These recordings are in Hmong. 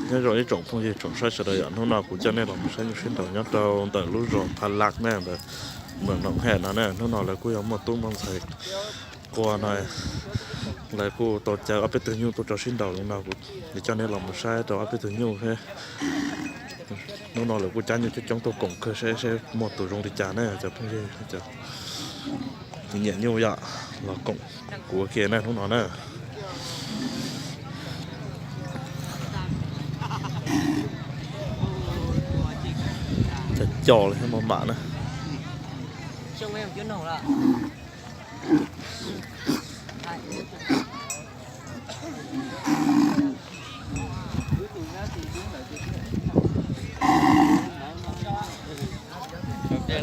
Nyob zoo ib tsoom phooj ywg tsoom saib sawv daws yom, hnub no kuv coj nej los mus saib nyuj sib nraus nyob rau ntawm lub zos Pha Lak na, ntawm Moos Noom Hem no na. Hnub no lawv kuj yog muaj tub muaj ntxhais qua no, lawv kuj tau caw ob peb tug nyuj tuaj tso sib nraus no, kuv coj nej los mus saib rau ob peb tug nyuj thiab. Hnub no lawv kuj cab nyuj coob coob tuaj koom kawg, saib saib muaj tus zoo li cas na cov phooj ywg. Tus nyiam nyuj yom, los koom kuv ua ke na hnub no na. Cas cos li thiab maj mam na. Tus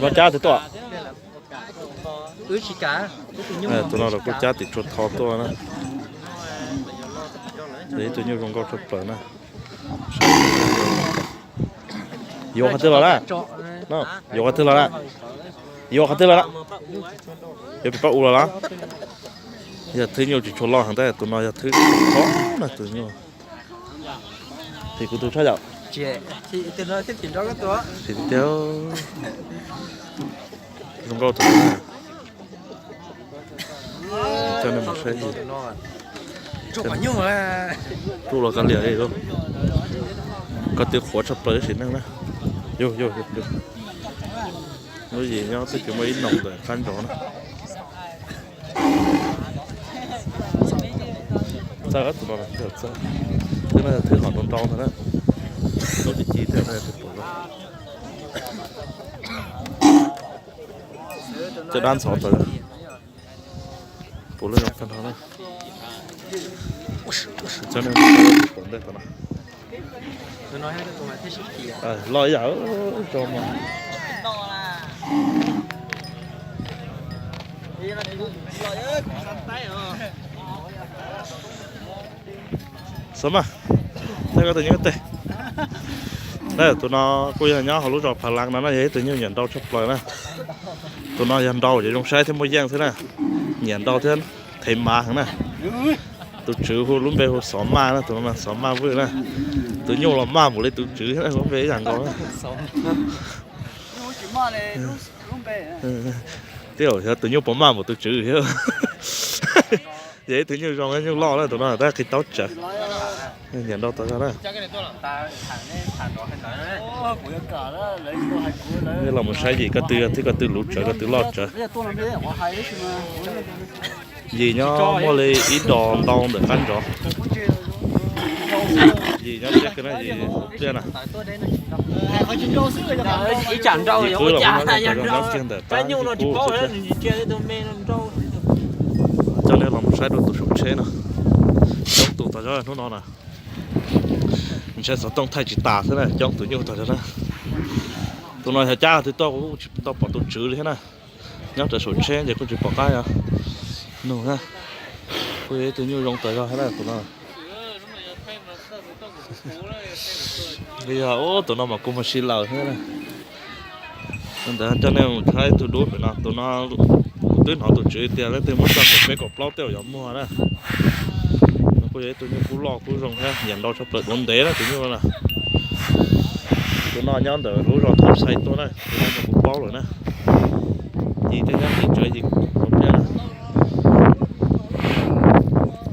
no cab twg tuaj? Tus no los kuj cab tim tsua tho tuaj na. Ib tug nyuj zoo nkauj tshaj plaws na. Yuav qhov twg los na? Yuav qhov twg los na? Yuav qhov twg los na? Yuav pem pab u los los? Yog thwb nyuj tsis tshua loj heev tab tus no yog thwb tshua na tus nyuj. Phim kuv tus tshaj yom. Phim tiag, zoo nkauj tus. Coj nej mus saib. Tub los kab lias li, ko tw qhuav tshaj plaws sim neej na. Yog, yog, yog. Lub yim nyob twb tsis muaj ib noog ntawm qab ntsov na. Txawj tus no, txawj, twb no thwb hom nrau nrau ntag na. Lub tsis ci thiab. Cov dab ntxhov tawm. Puav leej zoo tag nrho na. Cov nej puav ntej tom no. Loj ib yam tso mas. Xov maj, thaij koj tus nyuj tej. Tus no kuj yog nyob hauv lub zos Phav Lav no na, yog ib tug nyuj nyiam nrau tshaj plaws na. Tus no yog nrau ces zoo saib thiab muaj yeej xwb na. Nyiam nrau thiab thev mav heev na. Tus tswv hu lub npe hu Xov Maj na, tus no mas Xov Maj Vwj na. Tus nyuj los maj npaum li tus tswv thiab, lub npe ib yam nkaus na. Twb yog tus nyuj puas maj npaum tus tswv thiab. Yog ib tug nyuj zoo nyuj loj na, tus no tab qhib taub tsawv. Nyiam nrau tas zog na. Nej los mus saib yim ko tw, twb ko tw luv tsawv ko tw loj tsawv. Yim nyob muaj li ib dos ntau ntawm qab ntsov. Yim nyob tiab kiag na, yim pliaj na. Yim kub los kuj nyob kiag ntawm qab yim kub xwb thiab. Coj nej los mus saib rau tus saum tsheb no. Coob tus tas zog hnub no na. Ntshai xov tooj thaij tsis tas xwb na, coob tus nyuj tas zog na. Tus no xyov cab twg tuaj, kuv kuj tsis tau pom tus tswv li thiab na. Nyob rawv saum tsheb ces kuj tsis pom qab yog nug na. Kuj yog ib tug nyuj zoo tas zog thiab na tus no. Yog ub tus no mas kuv mus si lawm thiab na. Ntawd coj nej mus saib ib tug dub pem no, tus no kuv twb hnov tus tswv tias leej twg muab tso kaum peb kaum plaub tej zaum yuav muag na. Kuj yog ib tug nyuj kub loj kub zoo thiab, nyiam nrau tshaj plaws, duav ntev na tus nyuj no na. Tus no nyob ntawm lub zos Thoob Xais tuaj na, tus no kuv paub lawm na. Yim tej nyob tim tsawv yim zoo pliaj na.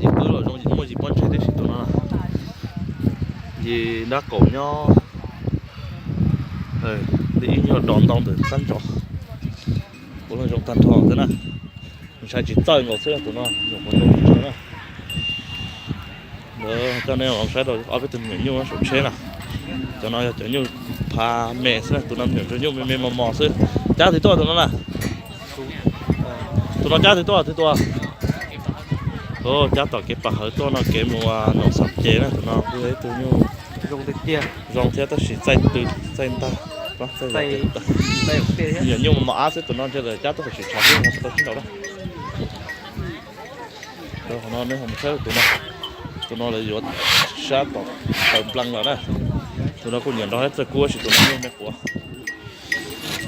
Yim kub los zoo, muaj yim pob ntseg tib si tus no. Yim nrab qaum nyob li ib nyuag dos ntau ntawm qab ntsov. Kuv los zoo tag nrho xwb na. Ntshai tsis txawj nkaus xwb tus no, nyuam qhuav zoo tsis tshua na. Ntawd coj nej los saib rau ob peb tug me nyuam nyuj saum tsheb na. Cov no yog cov nyuj pha me xwb na, tus no me nyuam nyuj me me mos mos xwb. Cab twg tuaj tus no na? Tus no cab twg tuaj, twg tuaj? Cab tom kev pam hawv tuaj no, kev mus Noom Xam Ces na, tus no kuj yog ib tug nyuj zoo tiag tiag, zoo thiab tab sis txaij tw txaij ntag. Me nyuam nyuj mos mos ab xwb, tus no ntshe lawv cab tuaj tau tsis tshav xwb, tsis tau sib nraus na. Qhov no nej ho mus saib tus no, tus no lawv yuav sab tom taws nplees lawm na. Tus no kuj nyiam nrau thiab txawj kub, tab sis tus no nyuj me quav.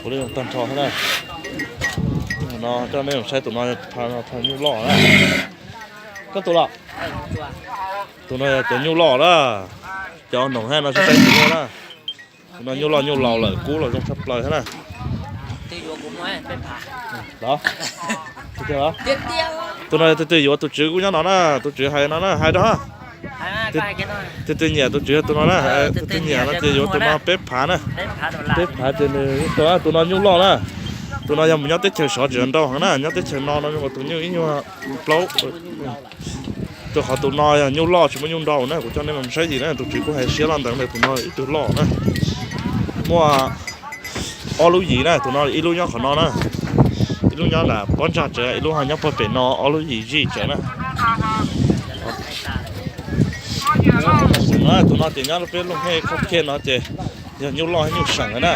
Kuv lub zoo tag nrho thiab na. Qhov no coj nej mus saib tus no, pha nyuj loj na. Koj tus los? Tus no yog cov nyuj loj na. Cov noog hab no tsis tau tus nyuj na. Tus no nyuj loj nyuj laus lawm, kub los zoo tshaj plaws thiab na. Tus no twg twg yuav tus tswv kuj nyob no na, tus tswv hais no na, hais rau. Twg twg nyiam tus tswv tus no na, twg twg nyiam no ces yuav tus no peb phav na. Peb phav ces nws, tus no nyuj loj na. Tus no yog mus nyob teb chaws sov tsis nrau heev na, nyob teb chaws no no zoo tus nyuj ib nyuag plaub. Rau qhov tus no yog nyuj loj tsis muaj nyuj nrau na, kuv coj nej los saib yim na, tus tswv kuj hais siab loj ntev ntawm tus no ib tug loj na. Muaj ob lub yim na, tus no ib lub nyob qhov no na, ib lub nyob nram pob ntsag tsawv, ib lub ho nyob puag pem no, ob lub yim zij tsawv na. Tus no ces nyob peb lub hej khab khiaj no ces yog nyuj loj nyuj seem na.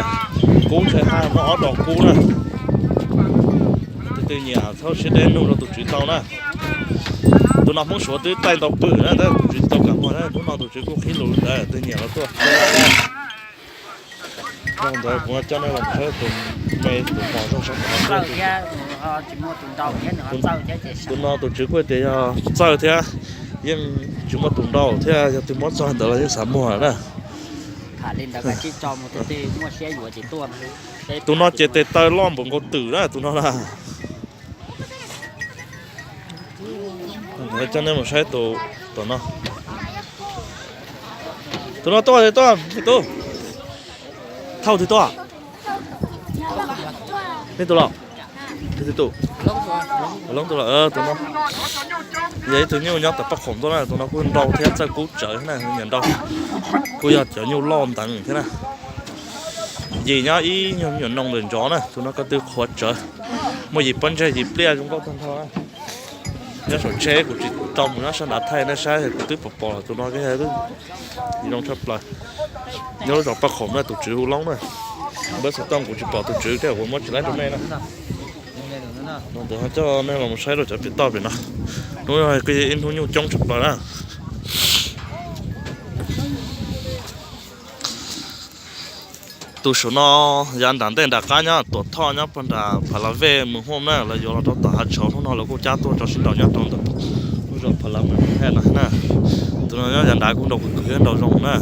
Kub ntshe haj muaj ob dos kub na. Tus twg nyiam txhob siab deb nug rau tus tswv tau na. Tus no Hmoob Suav twb taij ntau pwm na, tab tus tswv tsis tau kam muag na, hnub no tus tswv kuj qhib lus ntawd, twg nyiam los tuaj. Ntawd kuv coj nej los saib tus me tus mos zoo sab. Tus no tus tswv kuj tias yog txawj thiab, yeej tsis muaj tus nrau thiab, yog twg muab txog ntawd los yeej xav muag na. Tus no ces tes taw loj npaum nkaus twm na tus no na. Coj nej mus saib tus tom no. Tus no tuaj tuaj, me tub. Thauj twg tuaj? Nej tus los? Tus, Hloov tus los. Tus no yog ib tug nyuj nyob tom Paj Khoom tuaj na, tus no kuj nrau thiab txawj kub tsawv na, nyiam nrau. Kuj yog cov nyuj loj nteev thiab na. Yim nyob ib nyuag me nyuam noog ntawm ntsos na, tus no ko tw qhuav tsawv. Muaj yim pob ntseg yim pliaj zoo nkauj tag nrho na. Nyob saum tsheb kuv tsis tau mus nyob sab nrad thaij nej saib, kuv twb pom pom tus no zoo tshaj plaws. Nyob lub zos Paj Khoom na, tus tswv hu Loob na. Npawb xov tooj kuv tsis pom tus tswv thiab kuv muab tsis laib rau nej na. Ntawd coj nej los saib rau cov pem toj pem no. Hnub no kuj yog ib hnub nyuj coob tshaj plaws na. Tus saum no yav nram ntej nram qab nyob Tuam Thoj nyob puag nram Phav Lav Vej mus Hmoob na, lawv yuav los rau tom hav tshauv, hnub no lawv kuj cab tuaj tso sib nraus nyob rau ntawm lub zos Phav Lav Vej no na. Tus no nyob yav nrad kuj nrau kwv kwv thiab nrau zoo na.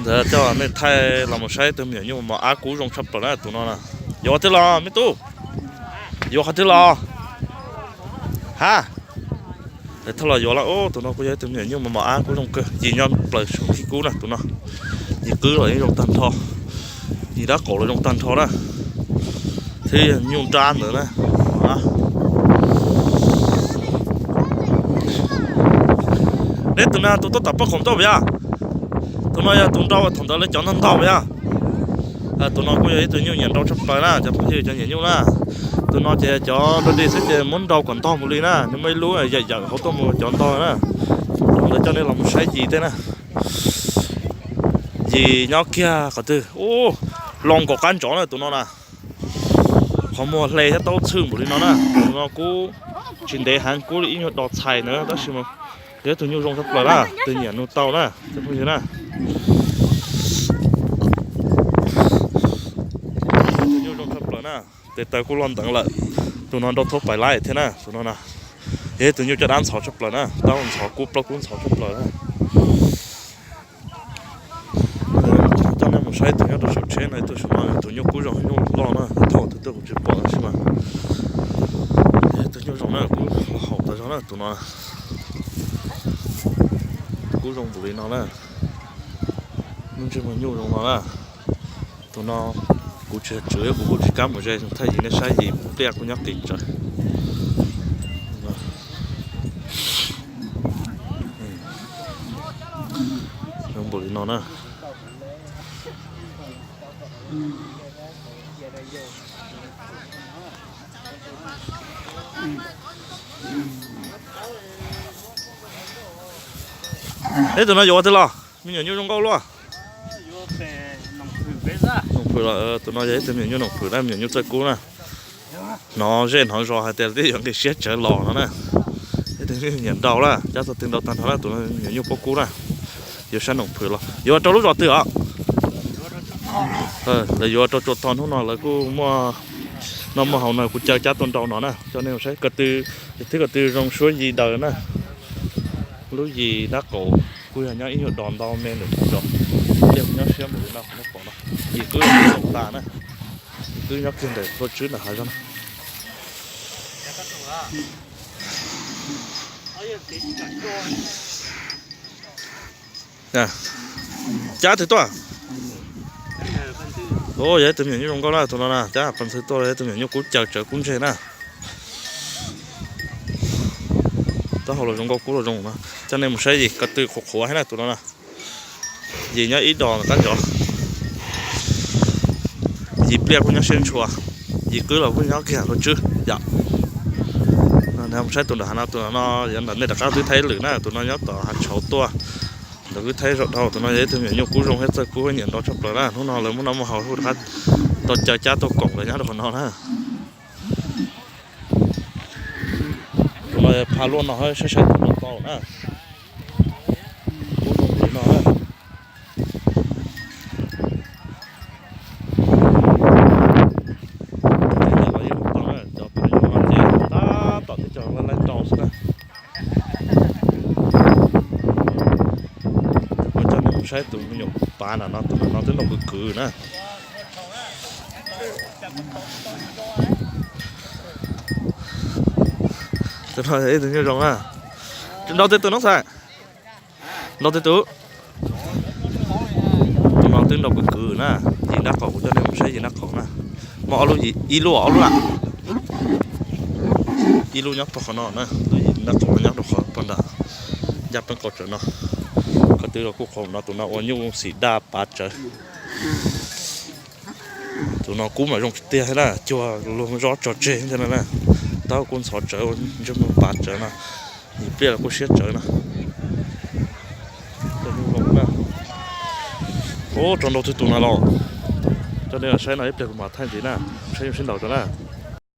Ntawd coj nej thaij los mus saib tus me nyuam nyuj mos ab kub zoo tshaj plaws na tus no na. Yuav qhov twg los me tub? Yuav qhov twg los? Ha, thauj los yuav lawm. Tus no kuj yog ib tug me nyuam nyuj mos mos ab kub zoo kawg, yim nyob plaws saum thib kub na tus no. Yim qwb los yeej zoo tag nrho, yim dab qaum los zoo tag nrho na. Thiab nyuj nrab ntawd na. Neb tus na tus tuaj tom Paj Khoom tuaj puas yog? Tus no yog tus nrau thaum ntawd lawv cov ntog ntog puas yog? Tus no kuj yog ib tug nyuj nyiam nrau tshaj plaws na cov phooj ywg cov nyiam nyuj na. Tus no ces cov dog dig xwb ces muab nrau kom ntog mus li na, nws muaj ib lub yawm yawm hauv tuaj mus cov ntog na. Ntawd coj nej los mus saib yim tej na. Yim nyob kiag qhov twg, u, loo nkaum qab ntsov na tus no na. Qhov muag hle thiab taub txhwj npaum li no na. Tus no kub tsis ntev heev, kub li ib nyuag dos txhais ntawd tab sis mas yog ib tug nyuj zoo tshaj plaws na, tus nyiam nug tau na cov phooj ywg na. Tus nyuj zoo tshaj plaws na, tes taw kuj loj nteev lawm. Tus no nrau thaub pais laib thiab na, tus no na. Yog ib tug nyuj caj dab ntxhov tshaj plaws na, taub ntxhov kub plaub kub ntxhov tshaj plaws na. Coj nej mus saib tus nyob rau saum tsheb no, tus saum no tus nyuj kub zoo nyuj loj na, thauj tus twg kuv tsis pom tab sis mas yog tus nyuj zoo na, kub haum tas zog na tus no. Kub zoo npaum li no na. Lub ntsej muag nyuj zoo no na. Tus no kuv tsis tswv, kuv kuj tsis kam mus ze, thaij yim nej saib, yim pliaj kuj nyob qis tsawv. Zoo npaum li no na. Eb, tus no yuav ua twg los? Me nyuam nyuj zoo nkauj luaj. Noom phwm los, tus no yog ib tug me nyuam nyuj noom phwm na, me nyuam nyuj txawj kub na. Hnov zej hnov zos hais tias twb yuav nqis siab tsawv los no na. Ib tug me nyuam nyiam nrau na, cab txog twg nrau tag nrho na, tus me nyuam nyuj pob kub na. Yuav sab noom phwm los yuav rau lub zos twg os? Lawv yuav rau Tsua Tho, hnub no lawv kuj muaj noj muaj haus no, kuv caw cab tuaj nrau no na, coj nej saib ko tw, twb ko tw zoo suab yi daws na. Lub yim dab qaum kuj yog nyob ib nyuag dos ntau me ntawm qhov zos, cia kuv nyob siab mus li no qhov nej pom no, yim kwb zoo tas na, yim kwb nyob kiag ntawm hlua tswb ntawm hav zoov na. Cab twg tuaj? Yog ib tug me nyuam nyuj zoo nkauj na tus no na, cab paj ntxhw tuaj, yog ib tug me nyuam nyuj kub caws tsawv kub ntseg na. Taub hau los zoo nkauj kub los zoo no. Coj nej mus saib yim ko tw qhuav qhuav thiab na tus no na. Yim nyob ib dos qab zos. Yim pliaj kuj nyob siab ntshua, yim kwb los kuj nyob kiag hlua tswb yom. Mus saib tus nram hav no, tus no yog ntawm nej rov qab twb thaij lwm na, tus no nyob tom hav tshauv tuaj. Ntawd kuj thaij zaum dhau, tus no yog ib tug me nyuam nyuj kub zoo thiab txawj kub nyiam nrau tshaj plaws na. Hnub no lawv muaj noj muaj haus, rov qab tau caw cab tuaj koom lawv nyob rau qhov no na. Tus no pha luaj no, saib saib tus no tau na. Kub zoo li no. Los yeej tau na, cov pha zoo no ces tab tom tib co laij laij rau xwb na. Kuv coj nej mus saib tus me nyuam pav na no, tus no twb nrau kwv kwv na. Tus no ib tug nyuj zoo na. Nrau tej tug no xav. Nrau tej tug. Tus no twb nrau kwv kwv na. Yim dab qaum, kuv coj nej mus saib yim dab qaum na. Muaj ob lub, ib lub ob lub na. Ib lub nyob pog qhov no na, tus yim dab qaum nyob rau qhov pog nram ncaj peeb qau tsawv no. Ko tw los kuj qhov no, tus no ua nyuj xim daj pav tsawv. Tus no kub mas zoo tiag tiag thiab na, cuag luag zov tso tseg ntag na. Taub hau kuj ntxhov tsawv, ntsej muag pav tsawv no. Yim pliaj los kuj siab tsawv no. Ub, rau nrau twg tus no los. Coj nej los saib no ib pliag kuv mam thaij ntxiv na, saib zoo sib ntaus rau na.